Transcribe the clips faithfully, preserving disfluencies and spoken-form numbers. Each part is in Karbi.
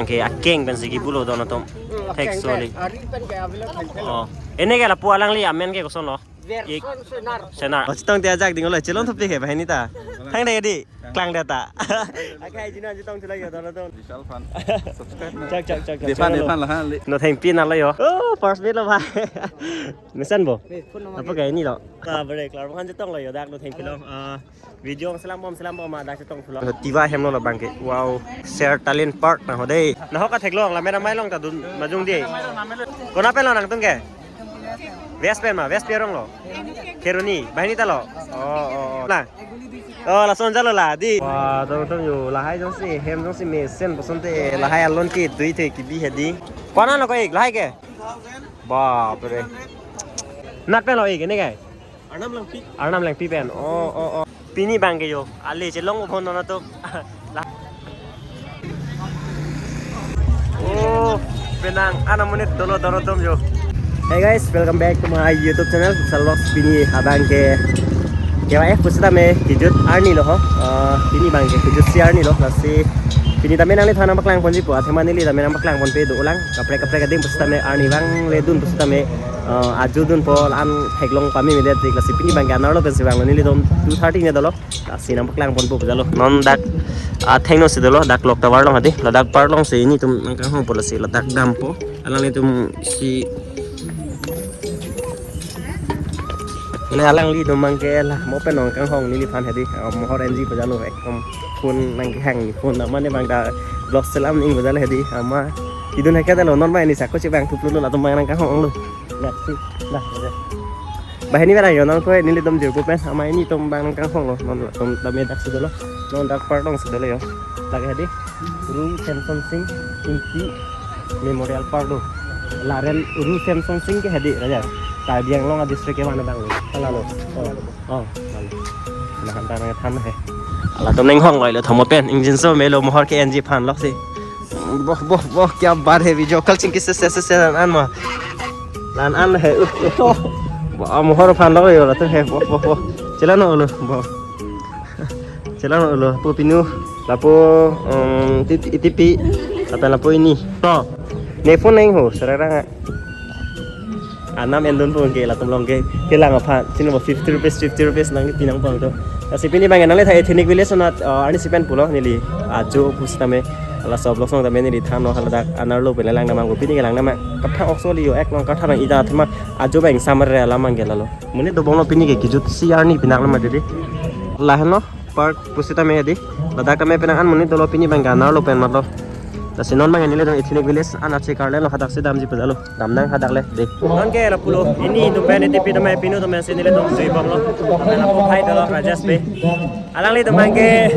Ke akeng pensi kibulo don atum. Thek soli. Ari pen ke avelo pen ke. Oh. Ene ke lapu alangli amen ke kosonlo? Verson Senar. Senar. Oh, chetong te ajak dinglo, chelon thupi ke bahini ta. Thang dei di. Klang dei ta. Akai jina chetong chulai yo don atum. Vishal Phan. Subscribe na. Chak, chak, chak, chak. Defan, chak, defan lo. Lah, ha, li. No thengpi na lo yo. Oh, first meet lo bhai. Mesan bo. Apa kayak ini lo? Ba bre, klar bang chetong lo yo dak no thengpi lo. Ah, video selam bom, selam bom, ah, dak chetong pulo. Tiwa hem lo labang ke. Wow, Ser Talent Park na ho dei. Na ho ka theklong, la mera mai long ta dun majung dei. Kona pen lo nangtum ke? West pen ma, West pi arong lo. Kheroni, bahini ta lo. Oh, oh, oh. Nah. Oh, lason jalo la, di. Wah, tong tong yo, lahai jongsi, hem jongsi mesen, boson te, lahai alon ke, tui te, kibi hedi. Kona lo ko ik, lahai ke? Bap re. Nat pen lo ik, ini kai? Arnam Langpi. Arnam Langpi pen. Oh, oh, oh. Pini bang ke yo. Ale chelong ubhon nono to. Lah. Oh, penang ana monit dolo dolo tom yo. Hey guys, welcome back to my YouTube channel, Vishal Vlogs. Pini abang ke K Y F pusita me kijut arni lo ho. Ah, pini bang ke kijut si arni lo. Lasi pini tame nangliphan nangpaklang ponji po. Athema neli tame nangpaklang ponpe dolang. Kaprek kaprek ading pusita me arni bang le dun pusita me. Ah, ajo dun po an theklong pame media tik lasi pini bang ke anerlo pensi bang nelitum two thirty ne dolo. Lasi nangpaklang ponpo jalo. Non dak athengno si dolo, dak Lok Tower along hadi. Ladak park along si nelitum nangkanghong po lasi ladak dampo. Alanglitum si, ne alanglitum bang ke la mo pen nangkanghong neliphan hadi. Ah, mohor enji po jalo ekdom phone nangkehang, phone nama ne bang da vlog selam ning po jalo hadi. Ama idun hake ta lo non bang ini sako si bang thuplo lo latum bang nangkanghong lo. Dak si, dah, dah. Bahini bang yo nangtoi nelitum jirpo pen ama nelitum bang nangkanghong lo non latum tame dak si dolo. Non dak park along si dolo yo. Dak hadi Ru Semson Sing Ingti Memorial Park do. Laren Ru Semson Sing ke hadi raja. Karbi Anglong a district ke mana bang lo. Hala lo. Oh. Oh. Nah, hanta nang than he. Latum nangkanghong lo, lo thom pen ingjinso melo mohor ke enji phan lok si. Boh, boh, boh, kya baat hai, video kal chingki se, se, se, se, an, an ma. Lan an hai, uh, uh, uh. Boh, ah, mohor phan lo yo, latum hai, boh, boh, boh. Chelang no lo, boh. Chelang no lo, pu pinu, lapu, um, tip, itipi, lapen lapu ini. To, ne phone nang ho, sararang. Anam endun pon ke latum along ke kelang aphan. Sini bo fifty rupees, fifty rupees nangpi nangpo to. Lasi pini bang nangliphan ethnic village anat, uh, arnisi pen pulo neli ajo pusitame. Laso vlog song tame neli thanlo haladak anerlo pen lang namang ko pini kelang nama. Kathang ok soli yo ek long kathang ita thema ajo bang summer re alam bang ke lalo. Monit dobomlo pini ke kijut si arni pinak lo ma didi. Lahenlo. Park pusitame hadi. Ladak tame penang an monit dolo pini bang ke anerlo pen matlo. Lasi non bang nelitum ethnic village an achi karle lo hadak si damji po jalo. Dam nang hadak le de. Non ke lapulo. Ini tum pen itipi tame pinu tame si nelitum jui bomlo. Tame lapu phai dolo Rajesh Bey. Alanglitum bang ke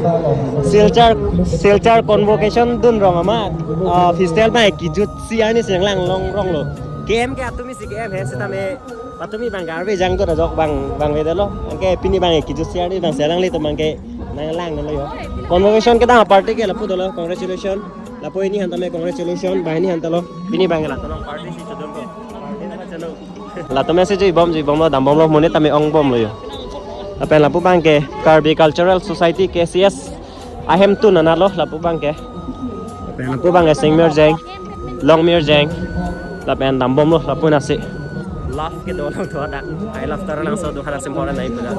Silchar, Silchar convocation dun rong ama. Ah, festival bang kijut si arni si nanglang long rong lo. K M ke atum isi K M he sitame patumi bang garbe jang to rajok bang bang ve dolo. Anke pini bang kijut si arni bang si alanglitum bang ke nanglang dolo yo. Convocation kedam party ke lapu dolo. Congratulations. Lapu ini hanta me congratulations. Bahini hanta lo. Pini bang ke latum along party si chodun ko. Party nama chalo. Latum si jui bom jui bomlo dam bomlo monit tame ong bomlo yo. Lapen lapu bang ke Karbi Cultural Society K C S. Ahemtun anat lo lapu bang ke. Lapen lapu bang ke Singmirjeng, Longmirjeng. Lapen dam bomlo lapu nasi. Laugh ke dolo to dak. I love Taralangso do hadak sim hora nai pula.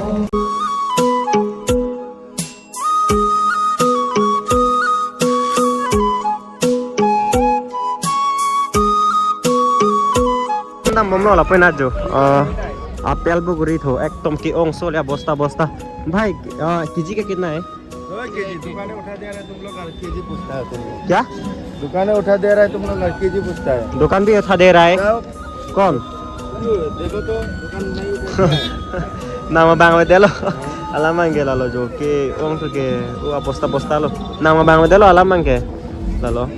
Dam bomlo lapu nat jo. Ah, apple bogori tho ekdom ke-ong soli bosta bosta. Bhai, ah, K G ka kitna hai? दो केजी, दुकान में उठा दे रहा है तुम लोग, हर केजी पूछता है तुम लोग। क्या? दुकान में उठा दे रहा है तुम लोग, हर केजी पूछता है। दुकान भी उठा दे रहा है? क्या? कौन? ये देखो तो, दुकान नहीं उठा दे रहा है। Nang ma bang avedetlo. Alam bang ke lalo jo ke-ong to ke, o bosta bosta lo. Nang ma bang avedetlo alam bang ke. Lalo.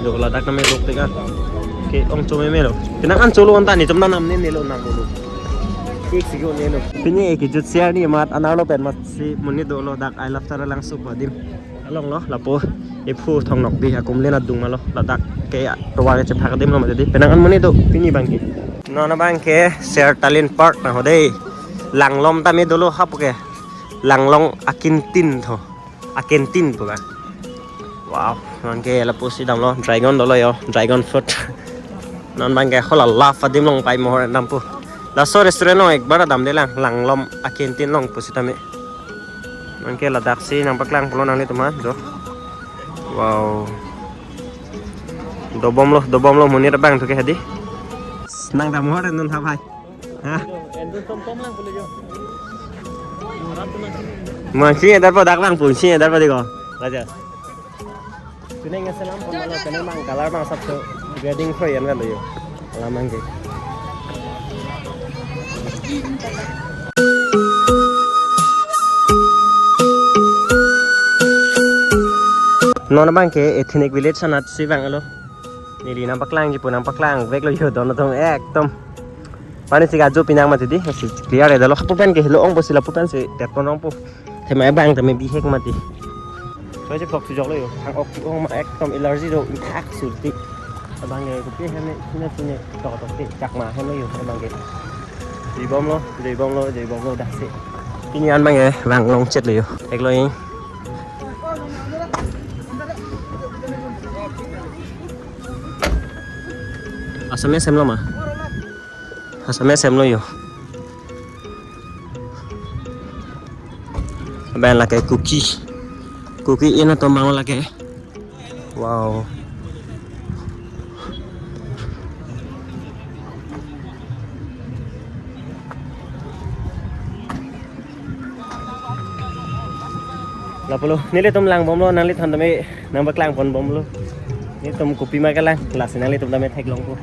Jo ladak tame lok teka. Ke-ong chome melo. Penang an cholo anta ne chom nanam ne nelo nang bolo. Kek si ko nelo. Pini kijut si arni amat anerlo pen mat si monit dolo dak I love Taralangso pu adim along lo lapu iphu Thong Nokbi akumlen adung ma lo ladak ke tovar ke chephak adim lo ma didi penang an monit do pini bang ke. Non abang ke Ser Talent Park na ho dei. Langlom tame dolo hapu ke. Langlong akintin tho. Akintin pu ba. Wow, Non ke lapusi damlo, dragon dolo yo, dragon fruit. Non abang ke hala love adim along pai mohor dampo. Laso restaurant along ekbar damde lang, langlom a canteen along pusitame. Non ke ladaksi nangpaklang pulo nanglitum an, jo. Wow. Dobomlo, dobomlo monit abang thu ke hadi. Nang dam mohor non ha bhai. Ha? Mangsi edar pa dak bang pungsi edar pa diko. Raja. Kuning ngeselam pon lo, kuning mang color mang sab so wedding ko yan kalo yo. Alam abang ke. Non abang ke ethnic village anatsi vanglo. Neli nangpaklangji pu nangpaklang veklo yo, don atum ekdom. Pani si gajo pinang mati di, si clear ya dalo. Hapu pen ke helo ong po sila pu pen si tet pon ong po. Thema abang tame bihek mati. Sosi phok sujoklo yo. Hang ok ong ma ekdom allergy do, ak surti. Abang ke kopi hem ne, sine sine tok tok ke Chakma hemlo yo abang ke. Jibomlo, jibomlo, jibomlo dak si. Ini an abang ke vang longchetlo yo. Eklo ing. Assamese hemlo ma? Assamese hemlo yo. Abang lake Kuki. Kuki ina to mang lake. Wow. Lapulo, nelitum langbomlo, nangliphan tame nangpaklang ponbomlo. Nelitum kopi ma kelang, lasi nanglitum tame theklongpo.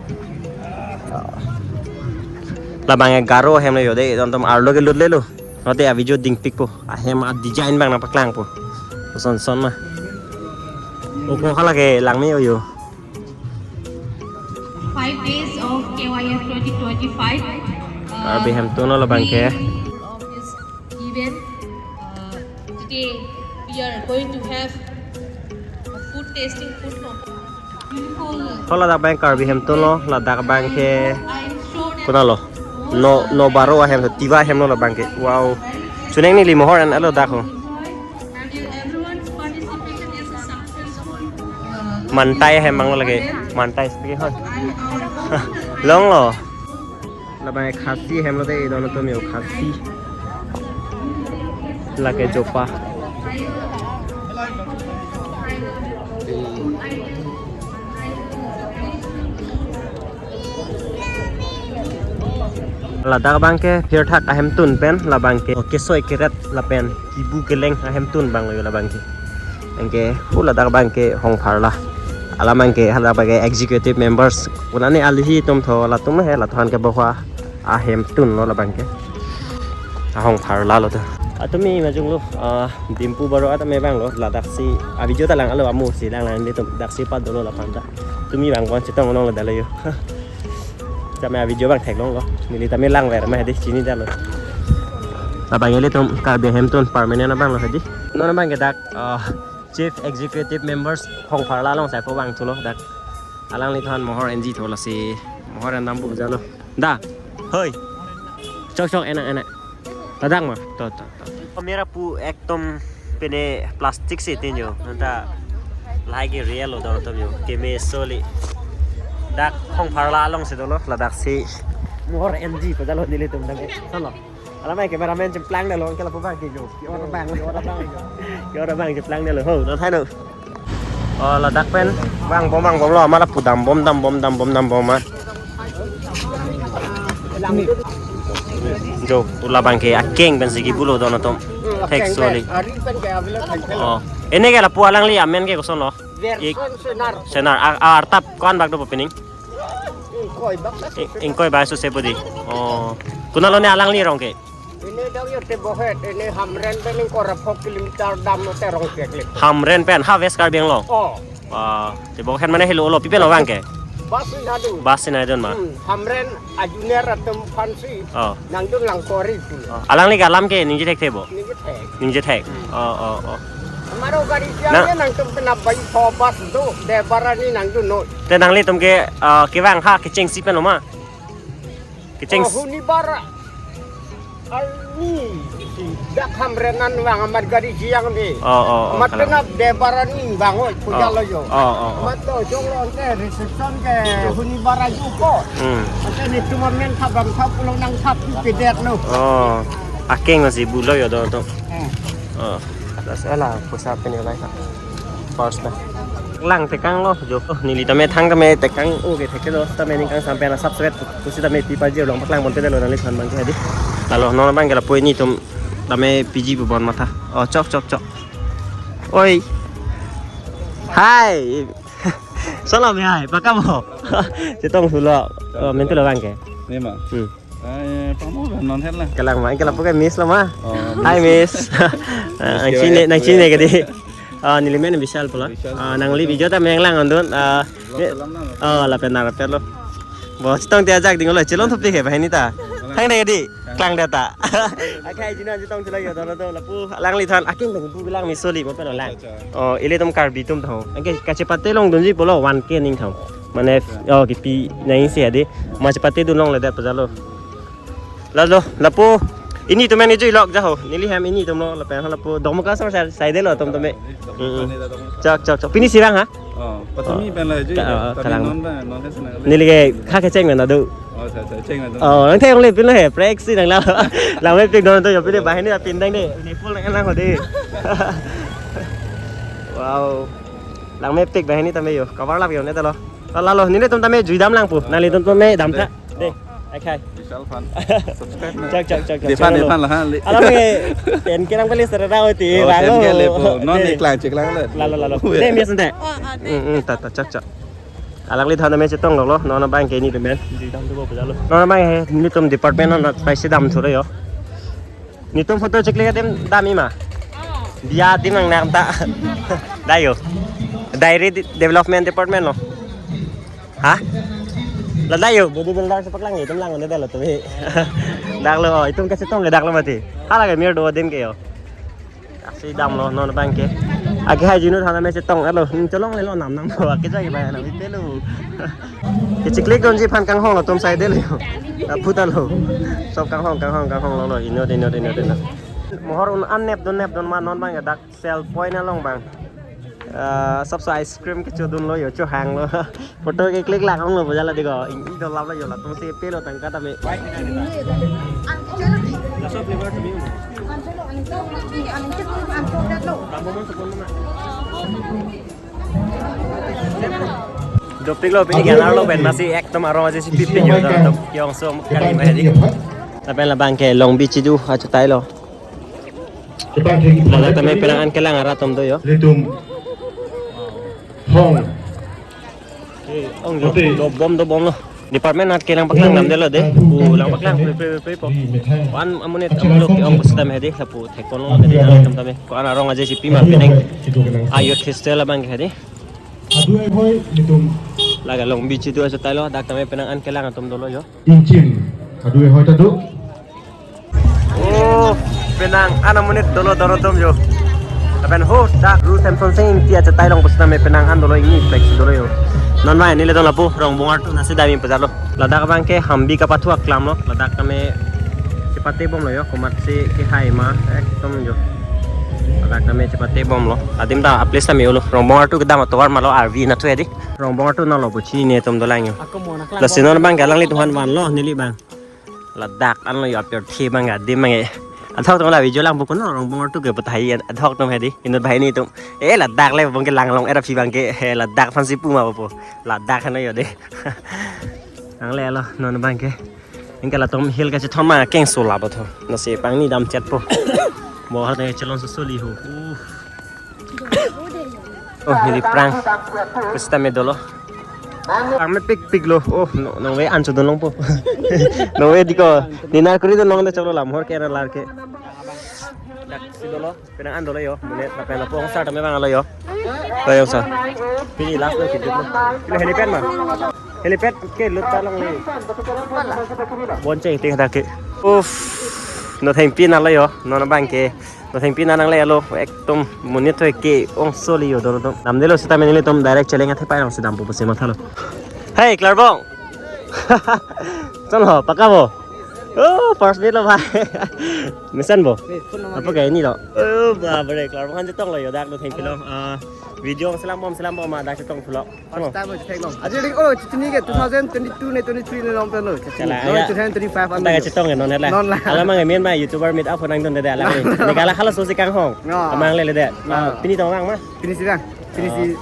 Labang ke Garo ahem lo yo de, don atum arlo ke lut lelo. Lote a video dingpikpo, ahem a design abang nangpaklangpo. Son son ma. Oko hala ke langme yo yo. Five days of K Y F twenty twenty-five. Karbi Hemtun lo labang ke. Theme of this event, uh, today we are going to have a food tasting, food competition. Beautiful. Ho ladak abang Karbi Hemtun lo, ladak abang ke I'm sure that kuna lo. No, no baro ahem to Tiwa ahem lo labang ke. Wow. Chuneng neli mohor an alo dak ho. And everyone's participation is a successful, uh, mantai ahem abang lo lake. Mantai speaking hon. Longlo. Labang Khasi ahem lo de, don atum yo Khasi. Lake Jopa. Ladak abang ke pirthak ahemtun pen, labang ke kesoi keret lapen kibu keleng ahemtun abang lo yo labang ke. Anke hu ladak abang ke Hongpharla. Alam abang ke hala abang ke executive members. Kunani alihi atum tho latum he, latum an ke bohwa ahemtun lo labang ke. Ahongpharla lo to. Atumi majung lo, ah, Dimpu Baro atame abang lo, ladak si, a video ta lang alo amu si lang lang nelitum dak si pat dolo lapan ta. Tumi abang pon chetong nong lo dalo yo. Tame a video abang theklonglo. Neli tame langver ma hadi chini dalo. Labang ilitum Karbi Hemtun permanent abang lo hadi. Non abang ke dak, ah, Chief Executive Members Hongpharla along sa ko abang thulo dak. Alangliphan mohor enji thola si mohor endam pu jalo. Da. Hoi. Chok chok enak enak. Ladak ma. To to to. Mera pu ekdom pene plastic si tin yo. Nanta lahai ke real lo don atum yo. Keme soli. Dak Hongpharla along si dolo. Ladak si mohor enji pu jalo nelitum dak. Solo. Alamai cameraman chemplang dalo, ke lapu abang ke jo. Ke ora abang, ke ora abang. Ke ora abang chemplang dalo. Ho, non hai no. Oh, ladak pen vangbom vangbomlo, amat lapu dambom dambom dambom dambom ma. Jo, pu labang ke akeng pen si kibulo don atum. Thek soli. Ari pen ke avelo thek. Oh. Ene ke lapu alangli amen ke koson lo? Gerson Senar. Senar. A, a, artap ko-an bak do pening? Ingkoi bak. I-, ingkoi bak so se bodi. Oh. Kunalo ne alangli arong ke? Ini dong yo Tebohet, ini Hamren pen ingkoi ra phok kilometer dam lo te rong pek le. Hamren pen, ha West Karbi Anglong. Oh. Ah, Tebohet mane helo lo pipen lo abang ke? Bas si nadu. Bas si nadun ma. Hmm, Hamren a junior atum aphan si. Oh. Nangdun lang kori pu. Oh. Alangli ke alam ke ningje thek thebo? Ningje thek. Ningje thek. Hmm. Oh, oh, oh. Amaro gari na- siang nangtum kena bai pho bas do, de barani nangdun noi. Te nanglitum ke, ah, kevang ha kechengsi pen lo ma? Kecheng- Oh, huni bar arni. Dak Hamren an vang amat gari jiang de. Oh, oh, oh, amat kalang. Penap de baran in vang oi, puja Oh. Lo jo. Oh, oh, oh. Amat to jong lo ke reception ke huni bara ju ko. Hmm. Ante netum amen thap bang thap pulo nang thap pi pedet lo. Oh. Akeng masih bulo yo do to. Hmm. Oh. Atas ala pusat pini lai. First na. Lang tekang lo jo. Oh, neli tame thang tame tekang. Oke, thek lo. Tame ningkang sampai na subscribe. Pusi tame pi paji long paklang ponpe lo nangliphan bang ke hadi. Lalo non bang ke lapu initum tame P G pu bon matha. Oh, chok, chok, chok. Oi. Hai. Salam ya, hai. Pakam ho. Chetong sulo. Oh, mentu lo bang ke. Nima. Hmm. Ai, pamo non het la. Kalang ma, kalang puke miss lo ma. Oh, hai, miss. Miss. Ah, nang chine, nang chine ke di. Ah, neli men Vishal pulo. Vishal. Ah, nangli video ta meng lang andun. Ah, vlog ni-, salam na. Oh, lapen narapet lo. Bo, chetong ti ajak ding lo, chelong thupi ke bahini ta. Thang dei di, klang dei ta. Akai jinan chetong chila yo, dolo do, lapu, alangliphan, akeng bang bu bilang miss soli, mo pen lang. Acha. Oh, ilitum Karbi atum tho. Anke kachepate longdunji pulo, one K ning tho. Mane, oh, kipi nang isi adi. Ma chepate dun longle det pajalo. Lalo, lapu, initum men ijui lok jaho. Neli hem initum lo, lapen lapu, Domoka sor sai, sai de lo, tum tum me. Mm, mm. Chok, chok, chok. Pini sirang ha? Oh, patumi pen la ijui. Ka-, oh, tapi kalang. Non ba, non kan senang. Neli ke kha kecheng na do. Oh, sai, sai, cheng na do. Oh, nang thek le pin lo he, prek si nang la. Lang mepik non to yo pin bahini pin dang de. Ni full nang lang ho de. Wow. Lang mepik bahini tame yo. Cover lap yo ne ta lo. Lalo, nelitum tame jui dam lang pu. Nanglitum tame dam tha. De. Akai. Vishal phan. Subscribe na. Chak, chak, chak, chak. Dephan, chak, dephan lo. Lah, ha, li. Alam ke, ten K nang pali serera oti, oh, bang ten K lo. Le po. Non de. Iklang, chiklang le. Lalo, lalo. Uwe. De, mias ente. Oh, ah, de. Hmm, hmm, ta, ta, chak, chak. Alangliphan tame chetong lo, lo. Non bang ke initum men. Jui dam tu bo pajalo. Non bang he, initum department non, paisi dam thu lo yo. Netum photo cheklik adim dam ima. Oh. Dia adim nang nam ta. Dayo. Diary de-, Development Department lo. Ha? La dayo, bodybuilder si paklang itum lang ne dalo tumi. Dak lo, oh, itum kachetong ke dak lo mati. Hala ke mir do adim ke yo. Aksi dam lo non bang ke. Agi hai jinu thana me chetong alo. Hmm, cholong le lo nam nam lo. Agi jagi bang nam ite lo. Kechiklik donji aphan kanghong atum sai de lo. Aputa lo. Sob kanghong, kanghong, kanghong lo lo. Inut, inut, inut, inut. Mohor un an nep dun, nep dun ma non bang ya dak sell point along bang. Ah, sob so ice cream kecho dun lo yo, cho hang lo. Photo keklik lang ong lo bojala diko. Ing, ing do lap lo yo latum si pe lo tangka tame. Dopik lo pini ganar lo pen masi ekdom arong aje si pipin yo dam dam kyong so kali ma hedi. Lapen labang ke Long Beach idu achutai lo. Ladak tame penang an kelang arat atum do yo. Litum. Hong. Eh, ong jo. Oke. Dobom dobom lo. Department nat kelang paklang nam de lo de. Bu lang paklang pe pe pe po. Wan amonit amlo ke ong pusdam hedi lapu thekon lo de nam tame. Ko-an arong aje si pima penang. Ayot hostel abang hedi. Adu ehoi litum. Laga Long Beach idu achutai lo dak tame penang an kelang atum dolo yo. Inchin. Adu ehoi ta do. Oh, penang an amonit dolo doro dom yo. Lapen ho dak Ru Samson Sing Ingti achutai along pusdam penang an dolo ingni flex dolo yo. Non mai neli dolo lapu Rongbong artu nasi dami pajalo. Ladak abang ke Hambi kapathu aklam lo. Ladak tame chepate bom lo yo. Komat si kehai ma ekdom yo. Ladak tame chepate bom lo. Adim ta a-place tame ulo. Rongbong artu kedam atovar ma lo R V nathu hedi. Rongbong artu na lo puchi netum dolang yo. Lasi non bang galang litum aphan van lo neli bang. Ladak an lo yo apir thi bang adim bang e. Adhok tum la video lang buku no Rongbong artu ke pathai adhok tum hedi. Inut bahini tum. Eh, ladak le bang ke lang long era phi bang ke. He, ladak aphan si puma po. Ladak hano yo de. Ang le alo non bang ke. Ingke latum hill kachethon ma keng so labo tho. Nasi pangni dam chet po. Mo har ne chelong so soli ho. Uh. Oh, neli prang. Pusitame dolo. Prang mepik pik lo. Oh, no, no we ancho dun long po. No we diko. Nina kuri dun long de cholo lam hor ke na lar ke. Dak si dolo. Penang an dolo yo. Mune lapen lapu ong sar tame bang alo yo. Lo yo sar. Pini last lo kidit lo. Pini helipad ma. Helipad ke lut ta long le. Bon cheng ting dak ke. Uff. No thengpi na lo yo. No na bang ke. Nothengpi nanang le alo ekdom monit thoi ke ong soli yo dolo dong. Namdelo sitame nelitum direct cheleng athe pai long si dampo pusi mathalo. Hey, Klarbong. Chon ho, pakabo. Oh, first meet lo bhai. Mesen bo. Apa kayak ini lo? Oh, bah, bre, kelar makan chetong lo yo, dak lo thank you lo. Ah, video selam bom, selam bom, dak chetong vlog. First time lo, chetong lo. Aja ring, oh, chetini ke two thousand twenty-two ne twenty-three ne long pen lo. Chetini. Chala, no, ya. Two thousand twenty-five an. Dak chetong ke non la. Non la. Alam mang main ma YouTuber meet up nang don de alam. Neli kala kala sosi kang hong. No. Amang le le de. No. Ah, pini tong mang ma? Pini si lang. Pini si.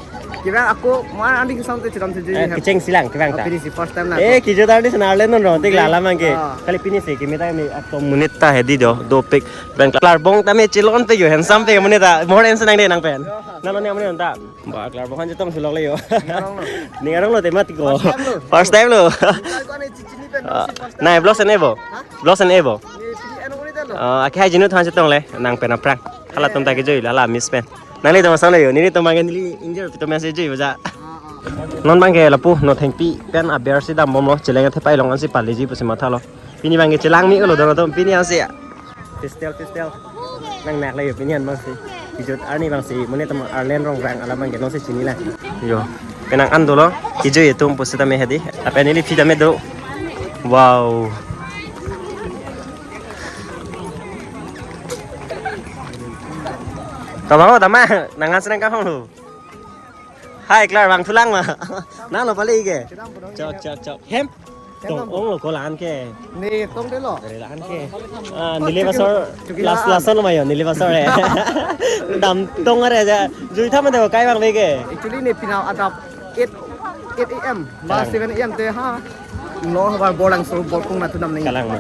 Kira ako ma andi kesam te cheram se. Eh, kecheng si lang, kevang ta. Pini si first time na. Eh, kijo tadi senar le non rontik la alam mang ke. Ah. Kali pini si, kimi ta mi atom monit ta hedi do, dopik. Bang kelar bom ta me chelon pe yo, handsome pe monit ta. More handsome nang de nang pen. Nalo ne monit ta. Bah, kelar bom han chetong sulok le yo. Ngarong lo. Ning arong lo te mat ko. First time lo. First time lo. Nai vlog se ne bo. Hah? Vlog se ne bo. Ni pini ano monit lo. Ah, akhai jinu than chetong le, nang pen aphrang. Halatum ta kejui la, la miss pen. Nanglitum asam le yo, nelitum bang ke neli ingjir pitum message jo baja. Non bang ke lapu, no thengpi pen aber si dam bom lo, cheleng athepai along ansi paleji pusi mathalo. Pini bang ke chelang mi lo don atum pini ansi. Pistol, pistol. Nang nak le yo pini an bang si. Kijut arni bang si, monit atum arlen rong rang alam bang ke non si chini la. Yo, penang an dolo, kijui atum pusita me hedi. Apa neli phi ta me do. Wow. Tama ho, tama, nang ngan senang kahong lo. Hai, kelar bang thulang ma. Nang lo pale ke. Chok, chok, chok. Hem? Tong ong lo ko lan ke. Ne, tong de lo. Dari lan ke. Ah, neli basor. Last, last lo mayo, neli basor eh. Dam tong are ja. Jui tham de kai bang be ke. Actually ne pinau adap eight, eight A M. Ba seven A M te ha. No, habar bolang so bol kung na tu nam ning. Kalang ma.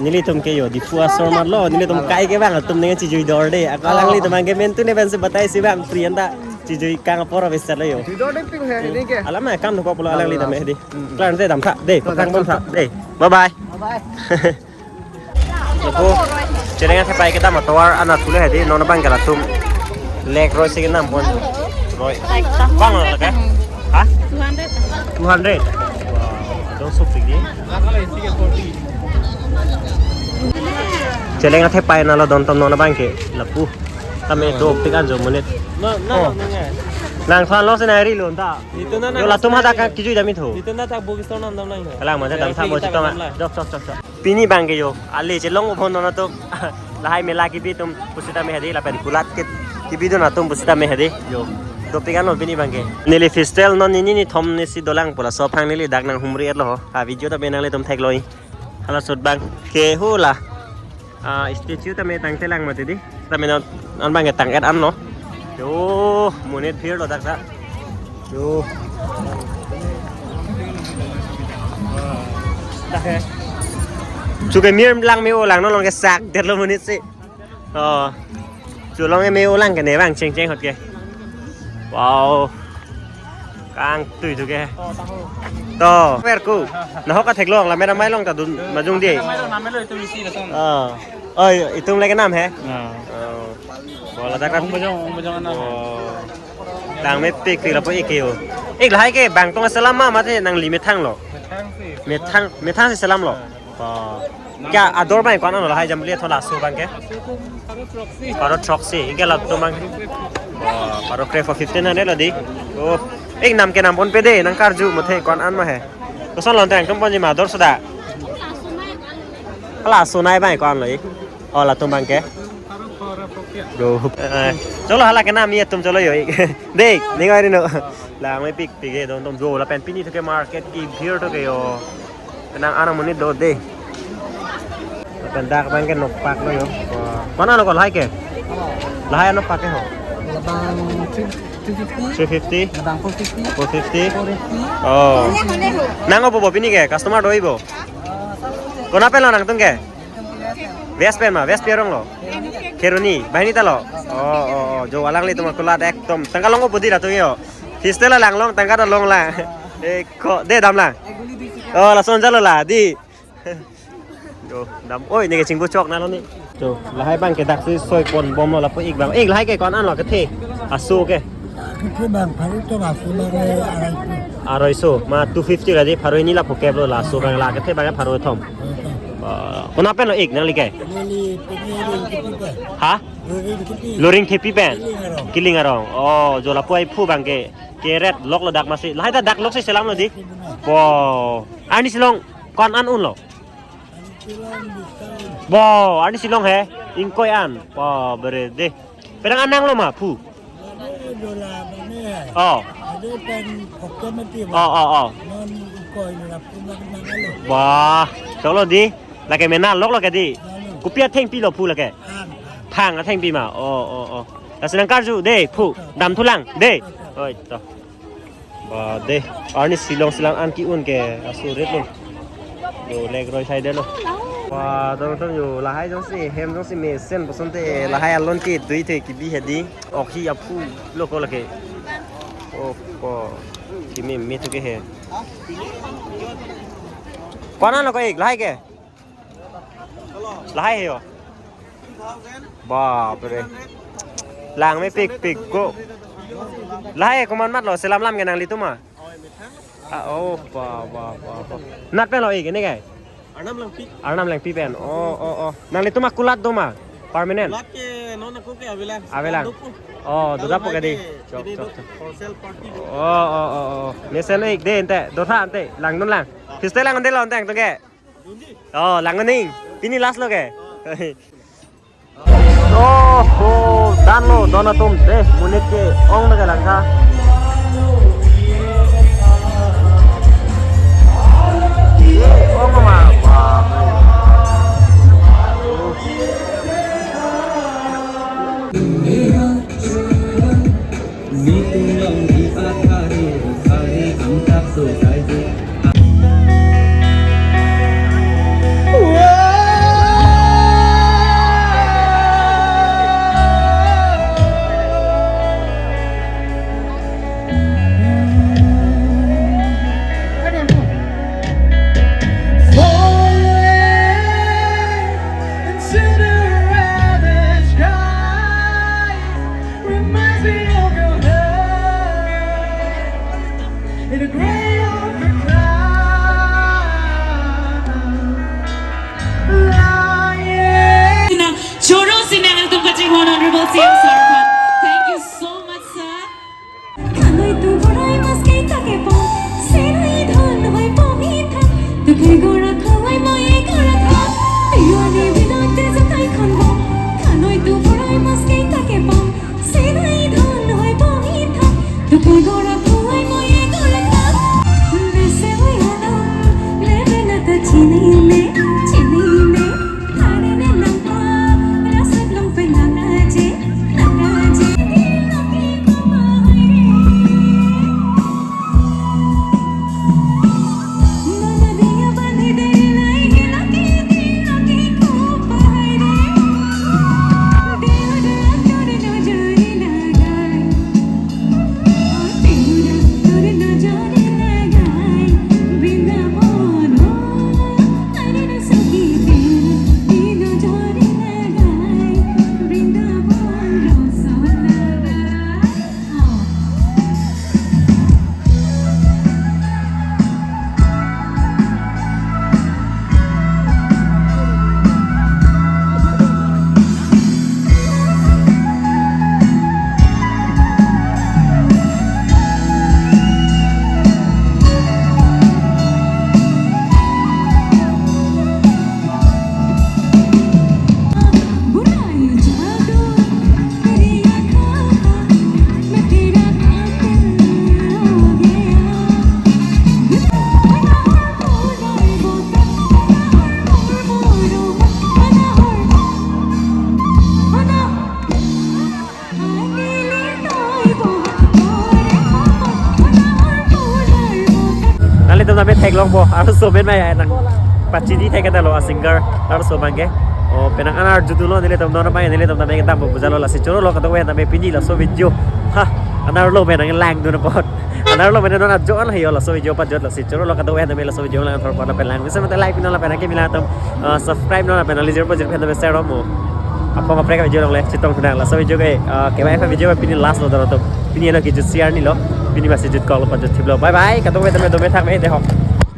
Nelitum ke yo, Diphu asor mat lo, nelitum kai ke bang, atum ning chijui dor de. Ako alanglitum ke men tu ne ben se batai si bang, Priyan ta chijui kang apor abis lo yo. Jui dor de ping he, ni ke. Alam ma kam thok pulo alanglitum he di. Kelar te dam tha, de, pathang bom tha, de. Bye bye. Bye bye. Lapu, cheleng athepai kedam atovar anat pule hedi, non bang ke latum. Lek roi si kedam pon. Roi. Bang lo ke? Ha? Two hundred. Two hundred. Wow, adon sopik di. Cheleng athepai nalo don tom non bang ke lapu. Tame dopik an jo monit. No, no, no, no. Nang than lo se nai ri lo ta. Yo latum hadak kan kijui dam ithu. Itu na tak book store nam dam lang. Kalang ma dam tha mo chetong. Jok, jok, jok, jok. Pini bang ke yo, ale chelong ubon non atum. Lahai mela kebi atum pusita me hedi lapen kulat ke kebi don atum pusita me hedi. Yo. Dopik an lo pini bang ke. Neli festal non nini ni thom ne si dolang pula so phang neli dak nang humri et lo ho. Ha video ta me nanglitum thekloi. Hala sot bang ke hula. Ah, statue ta me tangte lang mati di. Ta me non an bang ke tang et an lo. Yo, monit phir lo dak ta. Yo. Dak he. Chuke mir lang me-o lang non along ke sak det lo monit si. Oh. Chelong me-o lang ke ne bang cheng cheng hot ke. Wow. Kang tui tu ke. To, per ku. Nahok atheklong la mera mai long ta dun majung di. Mai long namelo itu isi datang. Ah. Oh, itum lagi nam he? Ah. Oh. Bola tak kan. Ong bajong, ong bajong anam. Oh. Tang mepik pik lapu ik yo. Ik lahai ke bang tong selam ma mate nangli methang lo. Methang si. Methang, methang si selam lo. Oh. Kya ador bang ko-an lo lahai jambili thola so bang ke? Pharo throksi. Pharo throksi. Ke latum bang. Oh, pharo kre for fifteen hundred lo di. Oh. Ik nam ke nam pon pe de nang karju muthe ko-an ma he. Koson lo tang tum ponji ma ador soda. Hala sunai bang ko-an lo ik. Oh, latum bang ke. Do. Eh, cholo hala ke nam ye tum cholo yo ik. De, ning ari no. La mepik pik ke don tom jo lapen pini to ke market ki bhir to ke yo. Penang ano monit do de. Lapen dak bang ke nokpak lo yo. Wah. Mana lo ko lahai ke? Lahai nokpak ke ho? Labang three fifty. Three fifty. Labang four fifty. Four fifty. Four fifty. Oh. Nang opo bo pini ke? Customer do ibo. Kona pen lo nangtum ke? West pen ma, West pi arong lo? Kheroni, banghini ta lo? Oh, oh, oh, jo alanglitum akulat ekdom. Tangka long opo di latum yo. Festal lang long, tangka ta long la. Eh, ko, de dam la. Oh, lason jalo la, di. Jo, dam. Oi, ne ke chingbu chok na lo ni. Jo, lahai bang ke dak si soi pon bom lo lapu ik bang. Ik lahai ke ko-an lo kethe. Aso ke. Kethe bang, pharo to aso bang, eh, arai pu. Arai so, ma two fifty la di, pharo hini lapu kep lo la, aso bang la kethe bang pharo thom. Pharo thom. Ah, kona pen lo ik nangli ke? Neli pini ring kepi pen. Ha? Ring kepi. Loring thepi pen. Kiling arong. Kiling arong. Oh, jo lapu ai phu bang ke. Ke red lok lo dak masi. Lahai ta dak lok si selam lo di. Wow. Ani silong ko-an un lo. Shillong discount. Bo, arni Shillong he? Ingkoi an. Bo, bere de. Penang an nanglo ma, phu? Ado dola mane hai. Oh. Ado pen oke mati ba. Oh, oh, oh. Non ingkoi dola pun lang nang alo. Wah, choklo di. Lake mena lok lake di. Lalu. Kopi athengpi lo phu lake? Phang, phang. Phang athengpi ma. Oh, oh, oh. Lasi nangkarju de, phu. Damthulang de. Oi, to. Ba de, arni Shillong si lang an ke-un ke aso ret lo. Yo, lek roi sai detlo. Ba, dong dong yo, lahai jongsi, hem jongsi mesen, bosonte lahai alon ke dui the kebi hedi. Ok hi aphu lo ko lake. Oh, ko kimi mi thu ke he. Ko-an lo ko ik, lahai ke? Lahai he yo. Bapre. Lang mepikpik ko. Lahai komat mat lo, selam lam ke nanglitum ma? Ah, oh, ba, ba, ba, ba. Nat pen lo ik, ini kai? Arnam Langpi. Arnam Langpi pen. Oh, oh, oh. Nanglitum ma kulat do ma? Permanent? Kulat ke non ako ke avelang. Avelang. Dopo. Oh, kalau dodapo hai ke di. Chok, ini chok, do chok. Wholesale party do. Oh, oh, oh, oh. Mesen ik de ante, dotha ante, langdun lang. Piste lang ante lo ante, ante ke. Oh, lang ning. Pini last lo ke? Oh, oh, dan lo, don atum de, monit ke-ong na ke langkha. Ye, ong ma, bapre. Falling into the ravenous sky reminds me of your love in a gray overcast. Lying. Sinang, choro sinang atum kaching hon Honorable C M sir aphan. Thank you so much, sir. Khanoi tu borai mas ke ta ke pon, senai dhon hoi po mi tha. Tu ke gora khawai mo e gora tha. Piwa ni binoi te jatai khon bo. Khanoi tu borai mas ke ta ke pon, senai dhon hoi po mi tha. Tu ke gora khawai mo e gora tha. Bese oi hala, lebe na ta chini ne, chini ne. Nanglitum tame theklongpo, arloso pen mai nang pachini thek ta lo a singer, arloso abang ke. O, penang an arju dolo, nelitum non abang, nelitum tame kedam bo puja lo, lasi choro lo kadokave tame pini laso video. Ha, anerlo pen nang langdun apot. Anerlo pen non ajo an hayo laso video pajut, lasi choro lo kadokave tame laso video lang thor pon lapen lang. Bisa mate like pin lapen akimi lang atum, eh, subscribe non lapen alijir pajir pen tame share mo. Apong kaprek video along le chetongthu nang, laso video ke, eh, kevang video pini last lo dolo to. Pini lo kejut si arni lo. Pini masi jut kok lo pajut thip lo. Bye bye. Kadokave tame dome thak me dei ho.